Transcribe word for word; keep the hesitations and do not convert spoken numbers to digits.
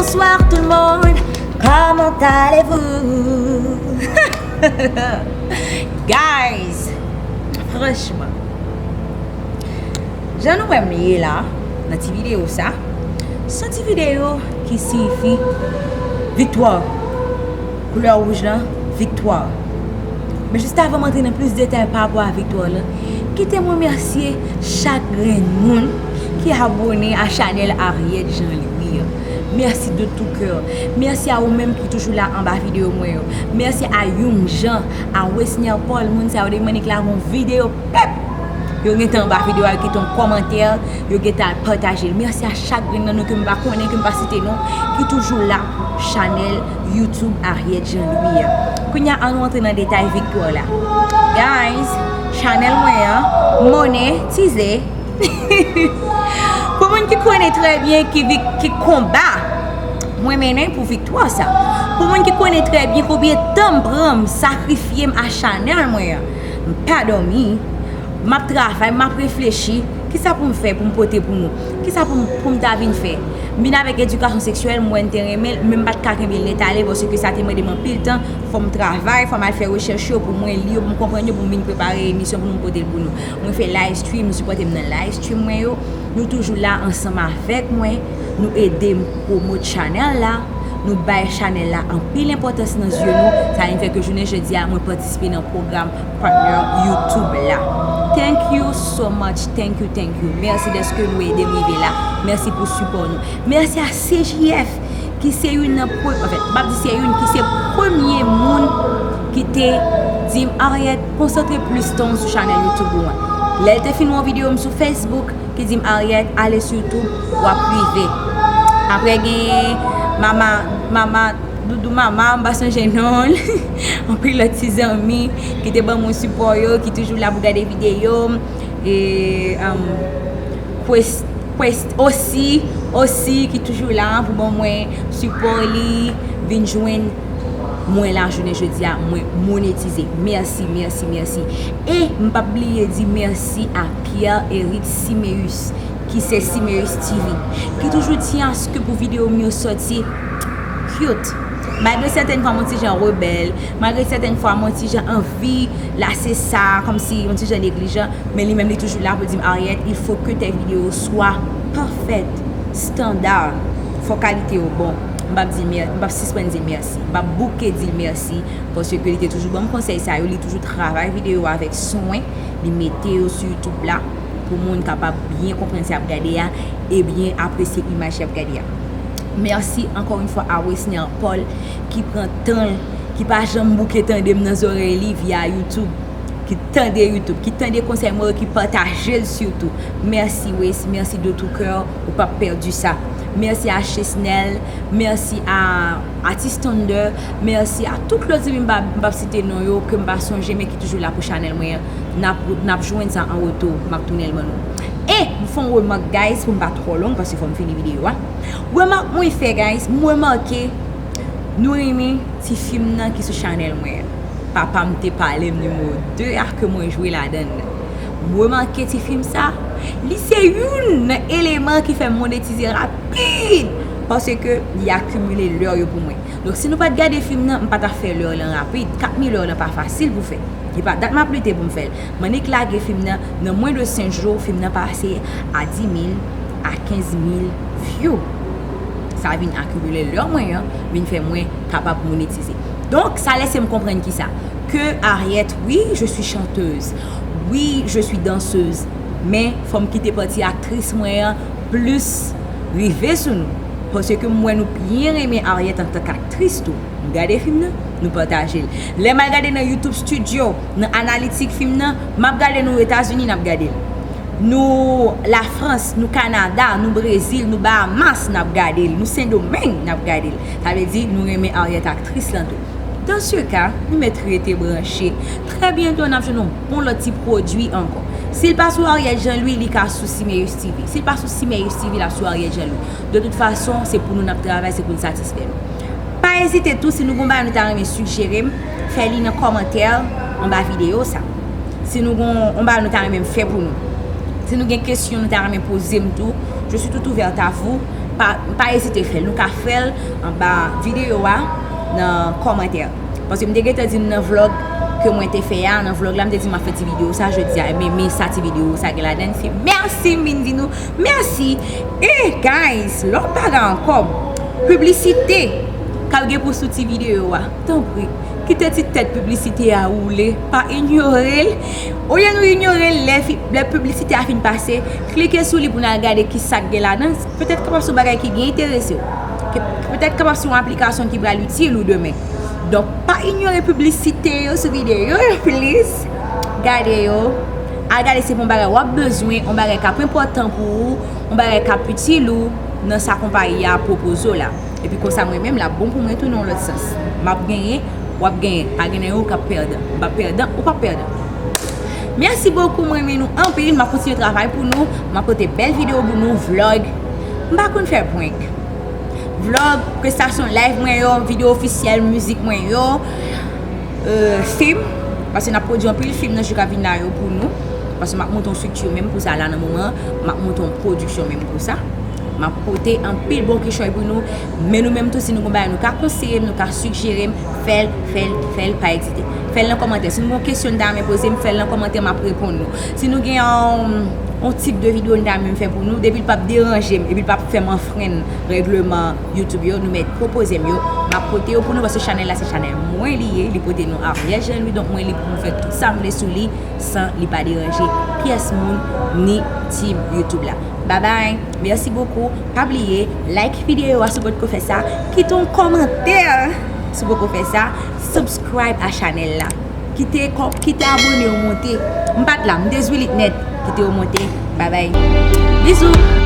Bonsoir tout le monde, comment allez-vous? Guys, franchman, jan nou wè m ye la, nan ti videyo sa, se yon ti videyo ki siyifi viktwa. Koulè wouj lan, viktwa. Men jis avan m antre nan plis detay pa rapò a viktwa lan, kite m remèsye chak grenn moun ki abòne a chanèl Ariette Jean Louis an. Mèsi de tout cœur. Mèsi a ou menm ki toujou la anba videyo mwen yo. Mèsi a Young Jean, a Wesner Paul, moun sa yo depi m annik la gon videyo pèp. Yo gentan anba videyo a, yo kite yon kòmantè, yo gentan al pataje l. Mèsi a chak grenn nan nou ke m pa konnen, ke m pa site non, ki toujou la pou chanèl YouTube Ariette Jean Louis an. Kounye a, ann nou antre nan detay viktwa la. Guys, chanèl mwen an monetize. Pou moun ki konnen trè byen ki vik-, ki konba mwen mennen pou viktwa sa. Pou moun ki konnen trè byen konbyen tan m pran, m sakrifye m a chanèl mwen an. M pa dòmi, m ap travay, m ap reflechi. Kisa pou m fè pou m pote pou nou? Kisa pou m, pou m ta vin fè? M vin avèk edikasyon seksyèl, m wè n te renmen l, men m pa t ka kenbe l nèt ale, paske sa te mande m anpil tan. Fò m travay, fò m al fè rechèch yo pou mwen li yo, pou m konprann yo, pou m vin prepare emisyon pou nou pote l pou nou. Mwen fè live stream, nou sipòte m nan live stream mwen yo. Nou toujou la ansanm avèk mwen. Nou ede m pwomot chanèl la. Nou bay chanèl la anpil enpòtans nan zye nou. Sa vin fè ke jounen jodi a, mwen patisipe nan pwogram partner YouTube la. Thank you so much. Thank you, thank you. Mèsi dèske nou ede m rive la. Mèsi pou sipò nou. Mèsi a C J F ki se youn nan pre-, anfèt, m ap di se youn ki se premye moun ki te di m, Ariette, konsantre plis tan w sou chanèl YouTube ou an. Lè l te fin wè yon videyo m sou Facebook, ki di m, Ariette, ale sou YouTube, w ap rive. Apre gen mama, mama, doudou mama, m pa sonje non l. Anpil lòt ti zanmi ki te ban mwen sipò yo, ki toujou la pou gade videyo m. E, um, Quest, Quest osi, osi, ki toujou la pou ban mwen sipò li, vin jwenn mwen la jounen jodi a, mwen monetize. Mèsi, mèsi, mèsi. E m p ap bliye di mèsi a Pierre Eric Siméus, ki se Siméus T V, ki toujou tyen aske pou videyo m yo sòti cute. Malgre sètèn fwa m yon ti jan rebèl, malgre sètèn fwa m yon ti jan anvi lase sa, kòmsi yon ti jan neglijan, men li menm li toujou la pou di m, Ariette, il faut que tes vidéos soient parfaites, standard. Fò kalite yo bon. M p ap di mè-, m p ap sispann di mèsi. M p ap bouke di l mèsi, paske li te toujou ban m konsèy sa yo, li toujou travay videyo avèk swen, li mete yo sou YouTube la, pou moun kapab byen konprann sa y ap gade a, e byen apresye imaj y ap gade a. Mèsi ankò yon fwa a Wesner Paul ki pran tan l, ki pa janm bouke tande m nan zòrèy li via YouTube, ki tande YouTube, ki tande konsèy mwen yo, ki pataje l sitou. Mèsi Wes, mèsi de tout cœur, ou p ap pèdi sa. Mèsi a Chesnel, mèsi a Atis Thunder, mèsi a tout lòt zanmi m pa, m p ap site non yo, ke m pa sonje, men ki toujou la pou chanèl mwen an. N ap, n ap jwenn sa an retou, m ap tounen l ban nou. E m fè yon remak, guys, pou m pa twò long, paske fò m fini videyo a. Remak mwen fè, guys, m remake nou renmen ti fim nan ki sou chanèl mwen an. Papa m te pale m nimewo de a ke mwen jwe ladan l nan. M remake ti fim sa, li se youn nan eleman ki fè m monetize rapid, paske li akimile lè yo pou mwen. Donk, si nou pa t gade fim nan, m pa t ap fè lè lan rapid. Kat mil lè lan pa fasil pou fè. E pa dat m ap lite pou m fè l. M annik lage fim nan, nan mwen de senk jou, fim nan pase a di mil, a kenz mil view. Sa vin akimile lè mwen an, vin fè mwen kapab monetize. Donk, sa lese m konprann kisa? Ke Ariette, oui, je suis chanteuse. Oui, je suis danseuse. Men, fò m kite pati aktris mwen an plis rive sou nou. Paske m wè nou byen renmen Ariette antank aktris tou. Nou gade fim nan, nou pataje l. Lè m al gade nan YouTube Studio, nan analitik fim nan, m ap gade nou Etazini, n ap gade l. Nou Lafrans, nou Kanada, nou Brezil, nou Bahamas, n ap gade l. Nou Sendomeng, n ap gade l. Sa vle di, nou renmen Ariette aktris lan tou. Dans ce cas, nou mèt rete branche. Trè byento, n ap jwenn yon bon lòt ti pwodui ankò. Si l pa sou Ariette Jean Louis, li ka sou Simeus T V. Si l pa sou Simeus T V, l ap sou Ariette Jean Louis. De tout fason, se pou nou n ap travay, se pou n satisfè nou. Pa ezite tou, si nou gon bagay nou ta renmen sijere m, fè li nan kòmantè anba videyo sa. Si nou gon on bagay nou ta renmen m fè pou nou. Si nou gen kesyon nou ta renmen poze m tou, je suis tout ouverte à vous. Pa, pa ezite fè l. Nou ka fè l anba videyo a, nan kòmantè. Paske m te gentan di nou nan vlòg ke mwen te fè a, nan vlòg la, m te di m ap fè ti videyo sa jodi a, men, men sa ti videyo sa gen ladan l, se mèsi m vin di nou, mèsi. E, guys, lòt bagay ankò, piblisite k ap gen pou sou ti videyo a, tanpri, kite ti tèt piblisite a woule, pa inyore l. Olye nou inyore l, lè fi-, lè piblisite a fin pase, klike sou li pou n al gade ki sa k gen ladan l. Petèt kapab se yon bagay ki byen enterese w. Ke, petèt kapab se yon aplikasyon ki pral itil ou demen. Donk, pa inyore piblisite yo sou videyo yo, please. Gade yo. Al gade si se pa yon bagay w ap bezwen, yon bagay k ap enpòtan pou ou, yon bagay k ap itil ou nan sa konpayi a pwopoze w la. Epi konsa mwen menm, l ap bon pou mwen tou nan yon lòt sans. M ap genyen, w ap genyen. Pa gen nan yo k ap pèdan. M p ap pèdan, ou p ap pèdan. Mèsi bokou, mwen renmen nou anpil. M ap kontinye travay pou nou. M ap pote bèl videyo pou nou, vlòg. M pa konn fè prank. Vlòg, prestasyon live mwen yo, videyo ofisyèl mizik mwen yo, euh, fim. Paske n ap pwodui anpil fim nan jou k ap vin la yo pou nou. Paske m ap monte yon estrikti menm pou sa la nan moman an. M ap monte yon pwodiksyon menm pou sa. M ap pote anpil bon kichòy pou nou. Men nou menm tou, si nou gon bagay nou ka konseye m, nou ka sijere m, fè l, fè l, fè l, pa ezite. Fè l nan kòmantè. Si nou gon kesyon nou ta renmen poze m, fè l nan kòmantè, m ap reponn nou. Si nou gen yon, yon tip de videyo nou ta renmen m fè pou nou, depi l p ap deranje m, epi l p ap fè m anfrenn règleman YouTube yo, nou mèt pwopoze m yo, m ap pote yo pou nou, paske chanèl la se chanèl mwen li ye, li pote non Ariel Jean Louis, donk mwen li pou m fè tout sa m vle sou li san li pa deranje pyès moun ni team YouTube la. Babay, mèsi bokou. Pa bliye, like videyo a si w potko fè sa, kite yon kòmantè si w poko fè sa, subscribe a chanèl la. Kite kò-, kite abòne yo monte. M pa t la, m dezwilit nèt. Kite yo monte. Babay. Bizou.